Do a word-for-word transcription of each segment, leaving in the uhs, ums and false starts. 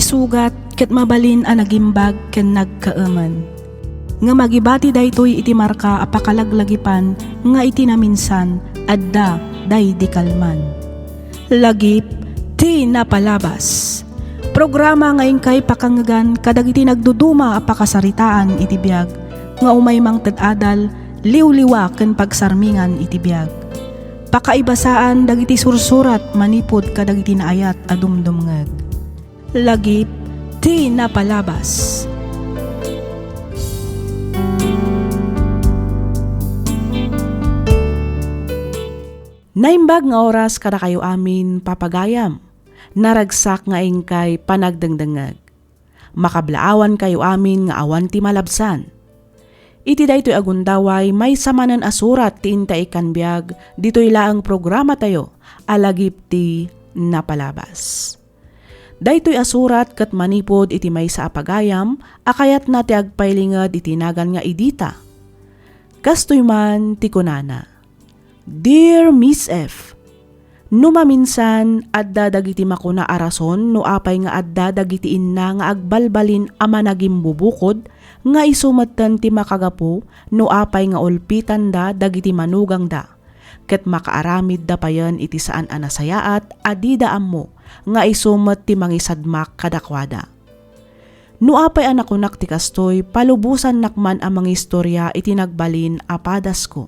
Sugat ket mabalin a nagimbag ken nagkaemen. Ngem agibati daytoy iti marka a pakalaglagipan nga iti naminsan adda daydi kalman. Lagip ti napalabas. Programa nga inkay pakangngegan kadagiti nagduduma a pakasaritaan iti biag nga umay mangted adal, liwliwa ken pagsarmingan iti biag. Pakaibasaan dagiti sursurat manipud kadagiti naayat a dumdumngeg. Lagip ti napalabas. Naimbag nga oras kadakayo amin, papagayam. Naragsak nga inkay panagdengdengngeg. Makablaawankayo amin nga awan ti malabsan. Iti daytoy a gundaway, maysa manen a surat ti inta ikkan biag ditoy laeng programatayo a Lagip ti Napalabas. Daytoy a surat ket manipud iti maysa a pagayam a kayatna ti agpailinged iti nagan nga Edita. Kastoy man ti kunana, "Dear Miss F, no maminsan, adda dagiti makuna a rason no apay nga adda dagiti inna nga agbalbalin a managimbubukod nga isu metten ti makagapu no apay nga ulpitanda dagiti manugangda. Ket makaaramidda payen iti saan a nasayaat a dida ammo nga isu met ti mangisadmak kadakuada. No apay a nakunak ti kastoy, palubosannak man a mangistoria iti nagbalin a padasko.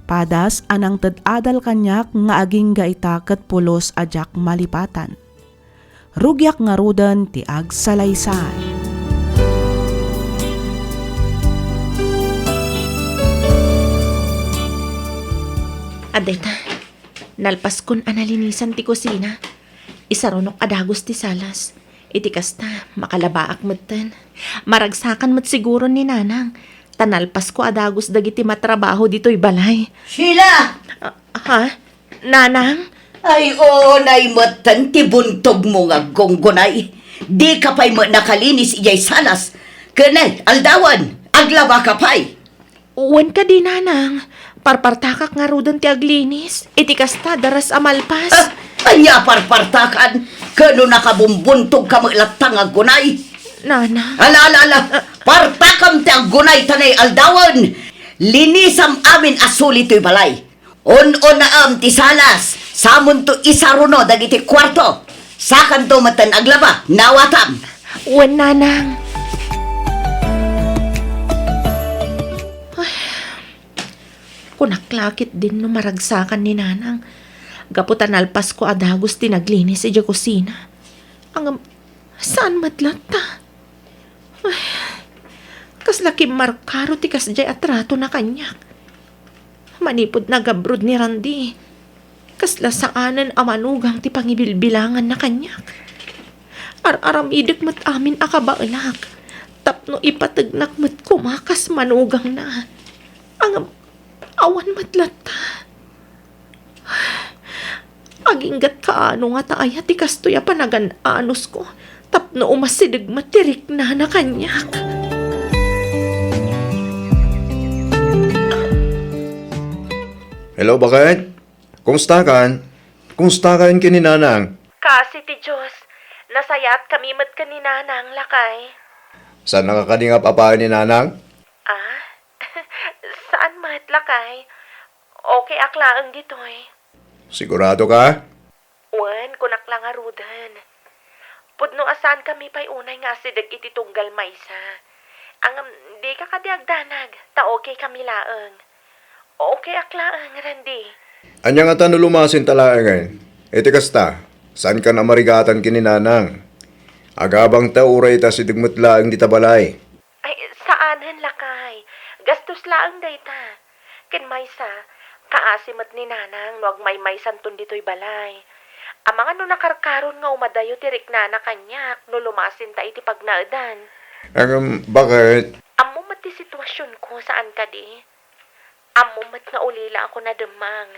Padas a nangted adal kaniak nga agingga ita ket pulos a diak malipatan. Rugiak ngaruden ti agsalaysay." Adda ita, nalpaskon a nalinisan ti kusina. Isarunok a dagus ti salas. Iti kasta, makalabaak metten. Maragsakan met siguro ni Nanang, ta nalpasko a dagus dagiti matrabaho ditoy balay. Sheila! Ah, ha? Nanang? Ay, unay metten ti buntogmo nga aggunggunay. Dika pay met nakalinis idiay salas. Ken ay, aldawen, aglabaka pay. Wen kadi, Nanang. Parpartakak ngaruden ti aglinis. Iti kasta, daras a malpas. Ah, ania parpartakan? Ken no nakabumbuntogka met latta nga aggunay. Nanang. Ala, ala, ala. Partakam ti aggunay ta nay aldawen. Linisam amin a suli toy balay. Un-unaem ti salas, samonto isaruno dagiti kuarto. Sakanto metten aglaba, nawatam. Wen, Nanang. Ay, kunak la ketdin no maragsakan ni Nanang. Gapu ta nalpasko a dagus ti naglinis idiay kusina. Ngem, saan met latta? Ay, kasla kimmarkaro ti kasdiay a tratona kaniak. Manipud nagabrod ni Randy, kasla saanen a manugang ti pangibilbilanganna kaniak. Ar-aramidek met amin a kabaelak tapno ipategnak met koma kas manugangna. Ngem, awan met latta. Agingga't kaano ngata aya ti kastoy a panagan-anusko tapno umasideg met ti riknana kaniak. Hello, baket? Kumustakan? Kumustakan ken ni Nanang? Kaasi ti Dios, nasayaatkami met ken ni Nanang, lakay. Saannaka kadi nga ap-apaen ni Nanang? Ah? Saan met, lakay. Okay ak laeng ditoy. Sigurado ka? Wen, kunak la ngaruden. Pudno a saankami pay unay nga asideg iti tunggal maysa. Ngem, dika kadi agdanag, ta okay kami laeng. Okay ak laeng, Randy. Ania ngata no lumasinta laengen? Iti kasta, saankan a marigatan ken ni Nanang. Agabangta uray ita asideg met laeng dita balay. Ay, saanen, lakay. Gastos laeng dayta. Ken maysa, kaasi met ni Nanang no agmaymaysanton ditoy balay. Amangan no nakarkaron nga umadayo ti riknana kaniak no lumasinta iti pagnaedan. Ngem, baket? Ammom met ti situasionko, saan kadi? Ammom met nga ulila ako nademmang.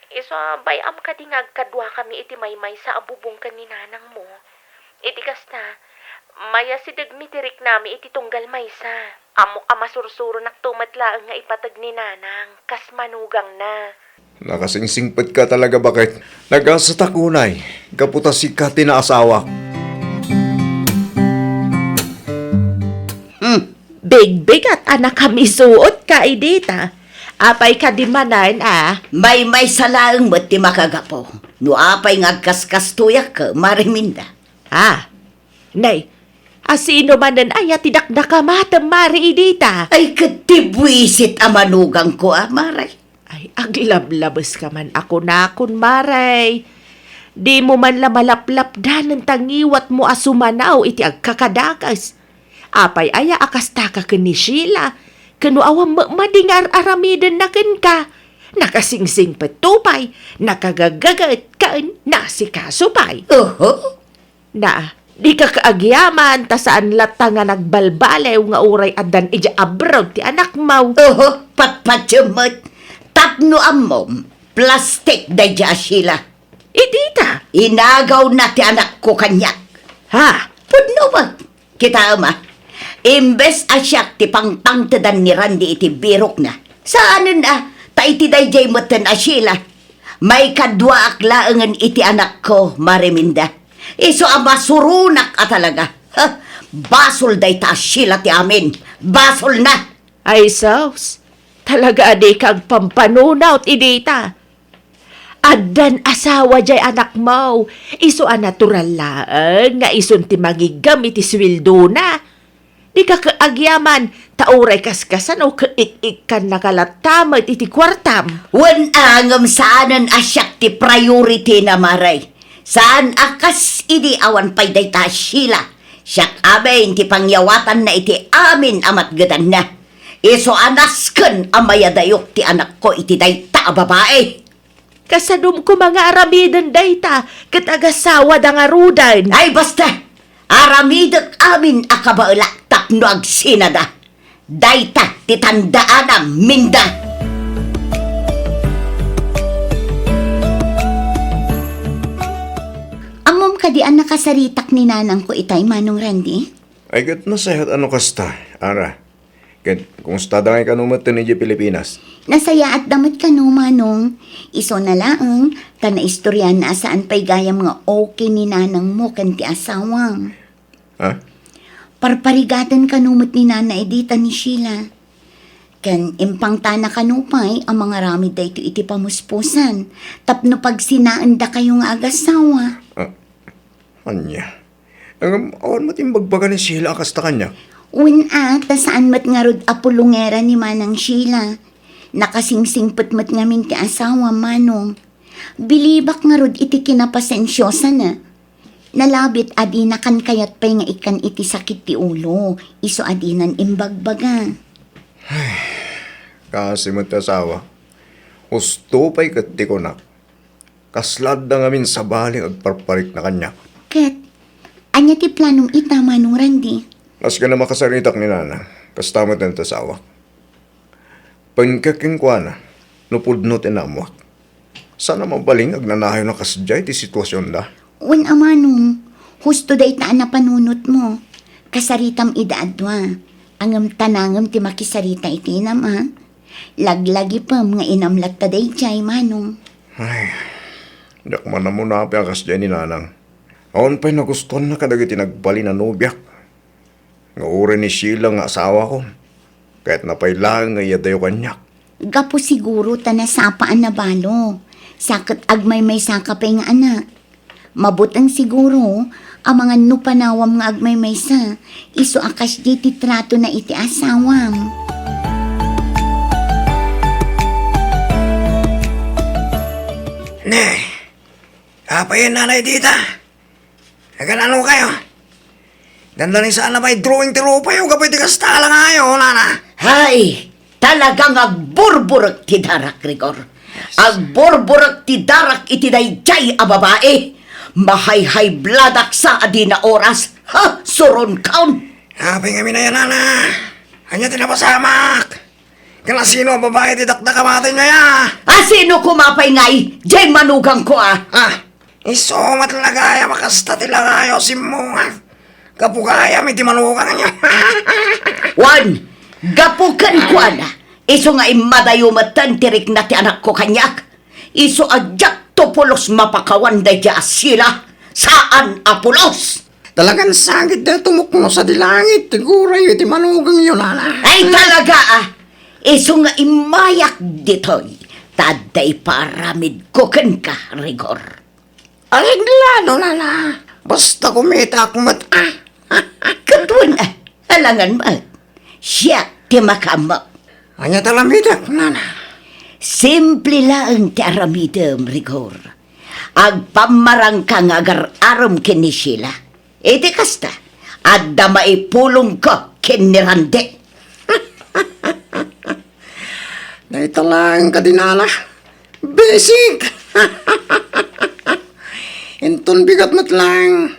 Isu a bay-am kadi nga agkaduakami iti maymaysa a bubong ken ni Nanangmo. Iti kasta, mayasidegmi ti riknami iti tunggal maysa. Ammok a masursuronakto met laeng nga ipateg ni Nanang kas manugangna. Nakasingsingpetka talaga, baket. Nagasatak unay, gapu ta sika ti naasawak. Bigbigat a nakamisuotka idi ta. Apay kadi manen a? Maymaysa laeng met ti makagapu. No apay nga agkaskastoyak, Mare Minda. Ah, nay, a sino manen aya ti dakdakamatem, Mare, idi ta? Ay, ket ti buisit a manugangko a, Mare. Ay, aglablabeska man a kunakon, Mare. Dimo man la malaplapdanen ta ngiwatmo a sumanaw iti agkakadakes. Apay aya a kastaka ken ni Sheila? Ken no awan met madi nga ar-aramidenna kenka, nakasingsingpetto pay, nakagagaget ken nasikaso pay. Oho. Na, dika kaagyaman ta saan latta nga nagbalbaliw nga uray addan idiay abroad ti anakmo. Oho, patpatiem met. Tapno ammom, plastik daydiay a Sheila. Idi ta? Inagawna ti anakko kaniak. Ha? Pudno met. Kitaem a, imbes a siak ti pangpangtedan ni Randy iti birokna. Saanen a, ta iti daydiay metten a Sheila, maikaduaak laengen iti anakko, Mare Minda. Isu a masuronak a talaga. Ha? Basol dayta a Sheila ti amin. Basolna! Ay sus, talaga a dika agpampanunot idi ta. Addan asawa diay anakmo, isu a natural laeng nga isun ti mangiggem iti suweldona. Dika kaagyaman, ta uray kaskasano ket ik-ikkannaka latta met iti kuartam. Wen a ngem saanen a siak ti priority na, Mare. Saan a kas idi awan pay dayta a Sheila. Siak amin ti pangyawatanna iti amin a matgedanna. Isu a nasken a mayadayok ti anakko iti dayta a babai. Kasadom koma nga aramiden dayta ket agasawada ngaruden. Ay, basta! Aramidek amin a kabaelak tapno agsinada. Dayta ti tandaanam, Minda. Ammom kadi a nakasaritak ni nanangko itay, Manong Randy? Ay, ket nasayaat a no kasta, Ara. Ket, kumusta da ngay kano met idiay Pilipinas? Nasayaatda met kano, Manong. Isuna laeng, ta naistoryaanna a saan pay gayam nga okay ni nanangmo ken ti asawam. Ha? Parparigaten kano met ni Nana idi ta ni Sheila. Ken impangtana kano pay a mangaramid daytoy iti pamuspusan tapno pagsinaendakayo nga agasawa. Ah, ania? Ngem awan met imbagbaga ni Sheila a kasta kaniak. Wen a, ta saan met ngarud a pulongera ni Manang Sheila. Nakasingsingpet met ngamin ti asawam, Manong. Bilibak ngarud iti kinapasensiosana. Nalabit a dinakan kayat pay nga ikkan iti sakit ti ulo, isu a dinan imbagbaga. Kaasi met ti asawa. Husto pay ket ti kunak. Kasla adda ngamin sabali nga agparparikna kaniak. Ket, ania ti planom ita, Manong Randy? Maski a makasaritak ni Nana, kasta met ti asawak. Pengka kenkuana, no pudno ti naammoak. Saan a mabalin nga agnanayon a kasdiay ti situasionda. Wen a, Manong, husto dayta a napanunotmo. Kasaritam ida a dua. Ngem ta nangem ti makisarita iti inam, a? Laglagipem nga inam latta daydiay, Manong. Ay, diak man ammo no apay a kasdiay ni Nanang. Awan pay nagustuanna kadagiti nagbalin a nobiak. Nga uray ni Sheila nga asawakon, kayatna pay laeng nga iyadayo kaniak. Gapu siguro ta nasapa a nabalo, sa ket agmaymaysaka pay nga anak. Mabuteng siguro, amangan no panawam nga agmaymaysa, isu a kasdiay ti tratona iti asawam. Ne, apay a nanay dita? Aganano kayo? Dandani saan a may drawing ti rupayo, gapu iti kasta a langayo, Nana. Hay, talagang agburburek ti darak, Rigor. Agburburek ti darak iti daydiay a babai. Mahayhaybladak sa a dina oras. Ha, suronkaon. Apay ngamin aya, Nana? Ania ti napasamak? Ken asino a babai ti dakdakamaten aya? Asino koma pay ngay, diay manugangko a? Ah, isu met la gayam a kasta ti langayo a simmunga. Gapu gayam iti manugang aya. Wen, gapu kenkuana, isu nga immadayo metten ti rikna ti anakko kaniak. Isu a diakto pulos mapakawan daydiay a Sheila, saan a pulos. Talagan sagid da tumukno sadi langit ti gurayyo iti manugangyo, nana. Ay, talaga, ah! Isu nga immayak ditoy, ta adda ipaaramidko kenka, Rigor. Areglado, nana. Basta kumitaak met, ah. Ket wen, ah, alangan met. Siak ti makaammo. Ania ti aramidek, nana? Simple laeng ti aramidem, Rigor. Agpammarangka nga agar-arem ken ni Sheila. Iti kasta, adda maipulongko ken ni Randy. Dayta laeng kadi, nana. Basic! Inton bigat met laeng,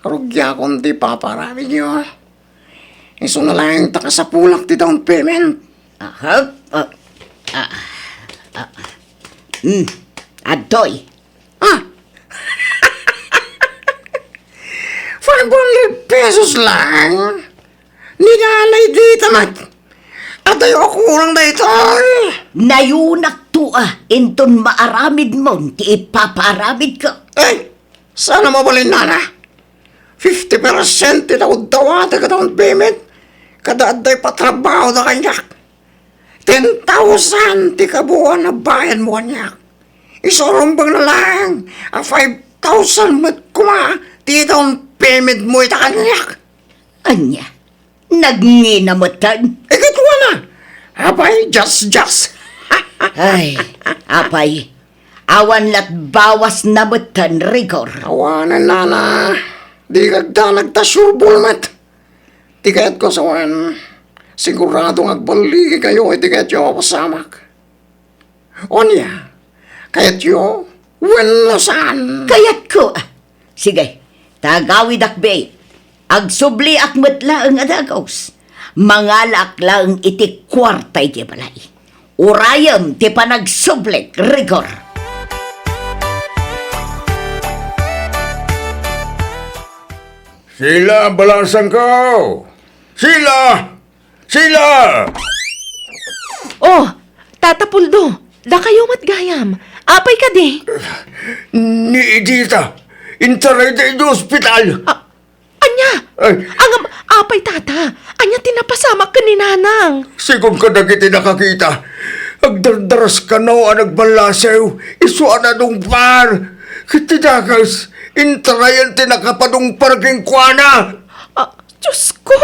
rugiakon ti ipapaaramidyo. Isuna laeng ta kasapulak ti down payment. Aha. Ah, ah, ah. Hmm. Adtoy. Ah! Five hundred pesos lang? Ni nanay dita met. Adayo a kurang daytoy. Nayunakto a inton maaramidmon ti ipapaaramidko. Ay, saan a mabalin, nana? Fifty percent ti daw-dawatek a down payment. Kada adda ipatrabahoda kaniak. Ten thousand ti kabuoan a bayadmo kaniak. Isu a rumbeng na laeng a five thousand met koma ti down payment mo ita kaniak. Ania? Nagngina metten? Ikatuana. Apay, just, just. Ay, apay. Awan lat bawas na metten, Rigor. Awanen, nana. Di kagdanag ta sure ball met. Ti kayatko sawen, sigurado nga agballigikayo iti kayatyo a pasamak. Ania? Kayatyo wenno saan? Kayatko. Sige, ta agawidak, be. Agsubliak met laeng a dagus. Mangalaak laeng iti kuarta iti balay. Urayem ti panagsublik, Rigor. Sheila, balasangko! Sheila! Sheila! Oh, Tata Puldo, dakayo met gayam. Apay kadi? Ni Edita, intarayda iti ospital. Ah, ania? Ay. Ngem, apay, Tata? Ania ti napasamak ken ni Nanang? Sigun kadagiti nakakita, agdardaras kano a nagballasew, isu a nadungpar. Ket ti dakes, intarayan ti nakapadungpar kenkuana. Ah, Diosko!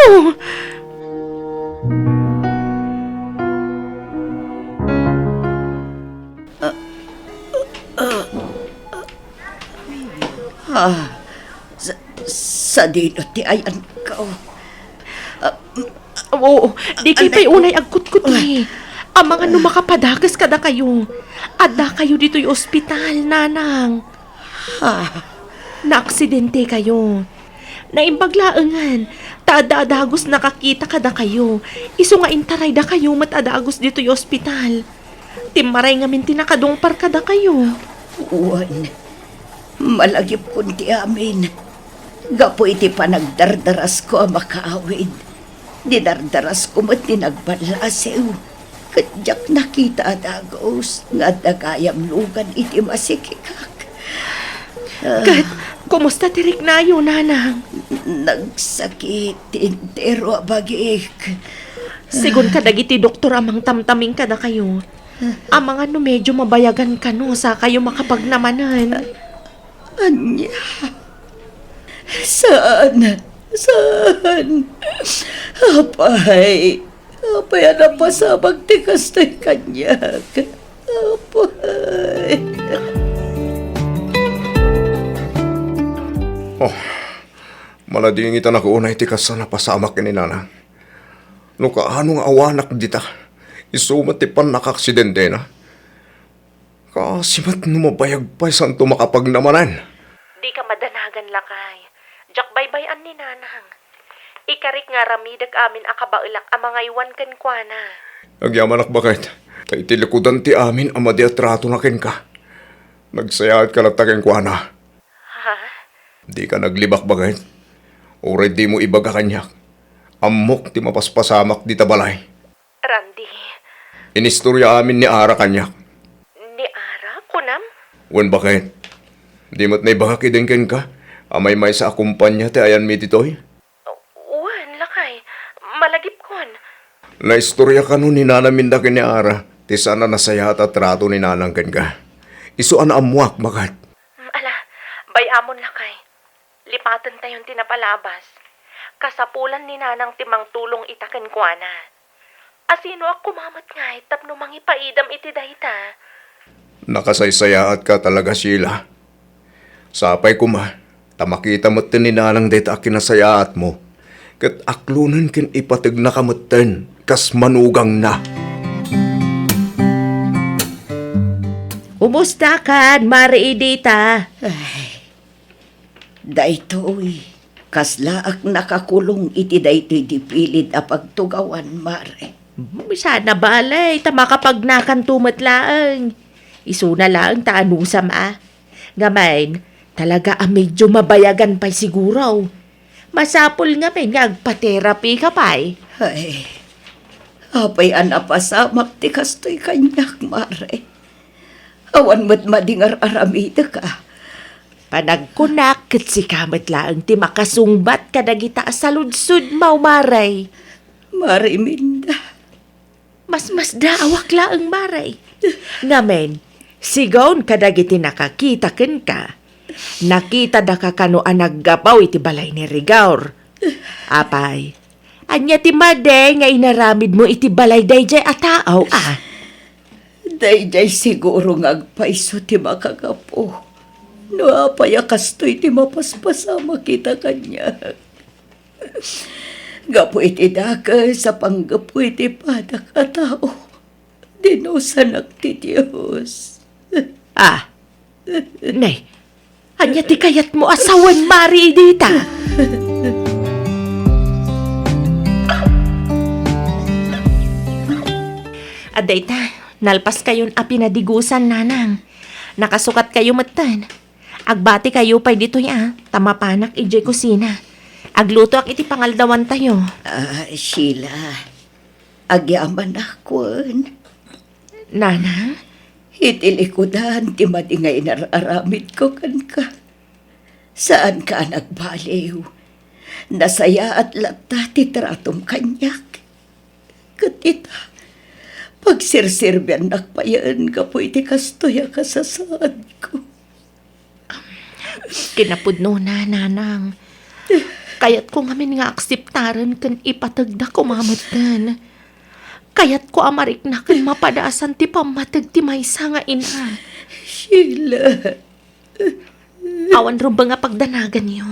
Ah, sa-, sadino ti ayanko? Ah, Oo, dikay pay unay agkutkutli. Amangan no makapadakes kadakayo. Addakayo ditoy ospital, Nanang. Ah. Naaksidentekayo. Naimbag laengen, ta adda a dagus nakakita kadakayo. Isu nga intaraydakayo met a dagus ditoy ospital. Timmaray ngamin ti nakadungpar kadakayo. Wen, malagipkon ti amin. Gapu iti panagdardarasko a makaawid, dinardarasko met ti nagballasew. Ket diak nakita a dagus nga adda gayam lugan iti masikikak. Ah. Ket kumusta ti riknayo, Nanang? Nagsakit ti entero a bagik. Sigun kadagiti doktor a mangtamtaming kadakayo, amangan no medyo mabayagan kano sakayo makapagnamanen. Ania? Saan? Saan? Apay, apay a napasamak ti kastoy kaniak. Apay. Oh, maladingitanak unay ti kas a napasamak ken ni Nanang. No kaano nga awanak dita, isu met ti pannakaaksidentena. Kaasi met no mabayag pay santo makapagnamanen. Dika madanagan, lakay. Diak baybay-an ni Nanang. Ikarik nga aramidek amin a kabaelak a mangaywan kenkuana. Agyamanak, baket, ta iti likudan ti amin a madi a tratona kenka, nagsayaat ka latta kenkuana. Ha? Dika naglibak, baket. Uray dimo ibaga kaniak, ammok ti mapaspasamak dita balay. Randy. Inistorya amin ni Ara kaniak. Ni Ara, kunam? Wen, baket. Di met naibagak idin kenka, Amay maysa a kumpanya ti ayanmi ditoy? Wen, lakay. Malagipkon. Naistorya kano ni Nana Minda ken ni Ara ti saan a nasayaat a trato ni Nanang kenka. Isu a naammoak, makat. Mm, ala, bay-amon, lakay. Lipatentayon ti napalabas. Kasapulan ni Nanang ti mangtulong ita kenkuana. Asinoak koma met ngay tapno mangipaidam iti dayta? Nakasaysayaatka talaga, Sheila. Sapay koma, ta makita metten ni Nanang dayta a kinasayaatmo, ket aklonen ken ipategnaka metten kas manugangna. Kumusta kad, Mare Edita? Ay, daytoy, kaslaak nakakulong iti daytoy dipilid a pagtugawan, Mare. Hmm, sana balay, ta makapagnakanto met laeng. Isuna laeng ta anusam a. Ngamin, talaga a medyo mabayagan pay siguro. Masapul ngamin nga agpa-therapy ka pay. Ay, apay a napasamak ti kastoy kaniak, Mare. Awan met madi nga ar-aramidek a. Panagkunak ket sika met laeng ti makasungbat kadagita a saludsodmo, Mare. Mare Minda. Masmasdaawak laeng, Mare. Ngamin, sigaw kadagiti nakakita kenka. Nakitadaka kano a naggapu iti balay ni Rigor. Apay, ania ti madi nga inaramidmo iti balay daydiay a tao, a? Daydiay siguro nga agpayso ti makagapu. No apay a kastoy ti mapaspasamak ita kaniak. Gapu iti dakes a panggapu iti padak a tao, dinusanak ti Dios. Ah, nay, ania ti kayatmo a sawen, Mare Edita? Adda ita, nalpaskayon a pinadigusan, Nanang. Nakasukatkayo metten. Agbatikayo pay ditoy a, ta mapanak idiay kusina. Aglutoak iti pangaldawantayo. Ah, Sheila, agyamanak wen. Nanang? Iti likudan ti madi nga inar-aramidko kenka. Saanka a nagbaliw. Nasayaat latta ti tratom kaniak. Ket ita, pagsirserbiannak payen gapu iti kastoy a kasasaadko. Kinapudnona, Nanang. Kayatko ngamin nga akseptaren ken ipategda koma metten. Kayatko a marikna ken mapadasan ti pammateg ti maysa nga ina. Sheila. Awan rumbeng a pagdanaganyo.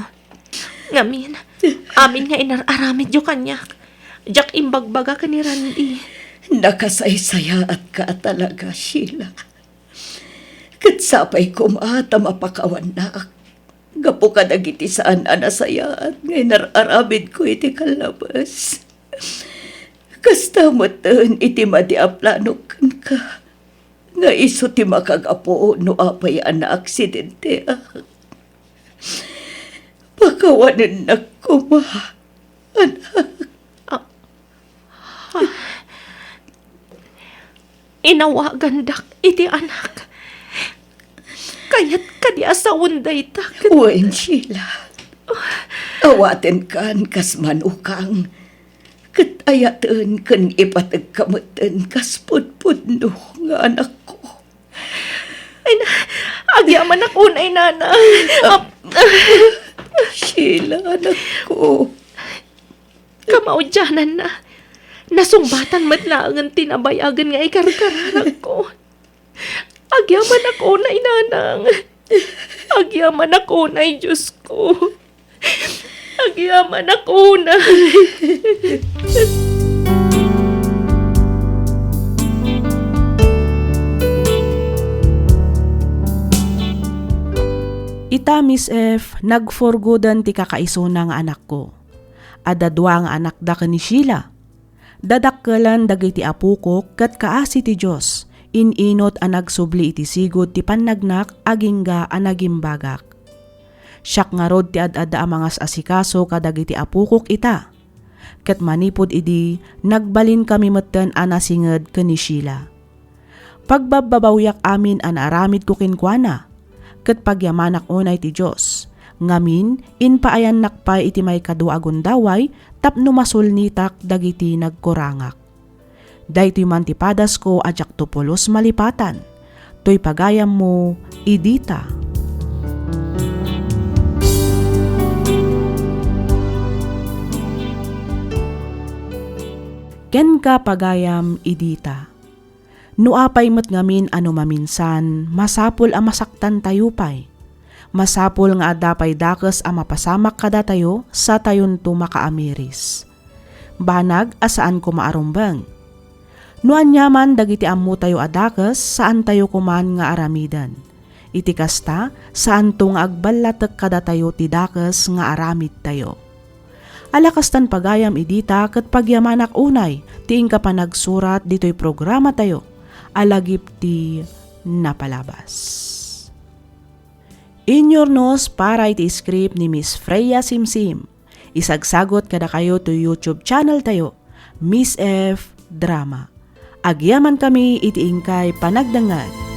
Ngamin, amin nga inar-aramidyo kaniak, diak imbagbaga ken ni Randy. Nakasaysayaatka a talaga, Sheila. Ket sapay koma ta mapakawannak gapu kadagiti saan a nasayaat nga inar-aramidko iti kallabes. Kasta metten iti madi a planok kenka, nga isu ti makagapu no apay a naaksidenteak. Pakawanennak koma, anak. Ah, ah. Inawagandak iti anak. Kayat kadi a sawen dayta ket Wen, Sheila. Awatenkan kas manukang. Ket ayaten ken ipategka metten kas pudpudno nga anakko. Ay na, agyamanak unay, Nanang. Ah, Sheila, anakko. Kamaudiananna, nasungbatan met laengen ti nabayagen nga ikarkararakko. Agyamanak unay, Nanang. Agyamanak unay, Diosko. Agyamanak unay. Ita, Miss F, nagforgoden ti kakaisuna nga anakko. Adda dua nga anakda ken ni Sheila. Dadakkelen dagiti apokok ket kaasi ti Dios, in-inut a nagsubli iti sigud ti pannagnak agingga a nagimbagak. Siak ngarud ti ad-adda a mangas-asikaso kadagiti apokok ita. Ket manipud idi, nagbalinkami metten a nasinged ken ni Sheila. Pagbabbabawiak amin a naaramidko kenkuana, ket pagyamanak unay ti Dios, Ngamin, impaayannak pay iti maikadua a gundaway tapno masulnitak dagiti nagkurangak. Daytoy man ti padasko a diakto pulos malipatan. Toy pagayammo, Edita. Kenka, pagayam, Edita. No apay met ngamin a no maminsan, masapul a masaktantayo pay. Masapul nga adda pay dakes a mapasamak kadatayo satayonto makaamiris. Banag a saan koma a rumbeng. No aniaman dagiti ammotayo a dakes, saantayo koman nga aramiden. Iti kasta, saanto nga agballatek kadatayo ti dakes nga aramidtayo. Ala kastan, pagayam, Edita, ket pagyamanak unay ti inka panagsurat ditoy programatayo a Lagip ti Napalabas. Inyurnos para iti script ni Miss Freya Simsim. Isagsagot kadakayo to YouTube channel tayo, Miss F Drama. Agyamankami iti inkay panagdengngeg.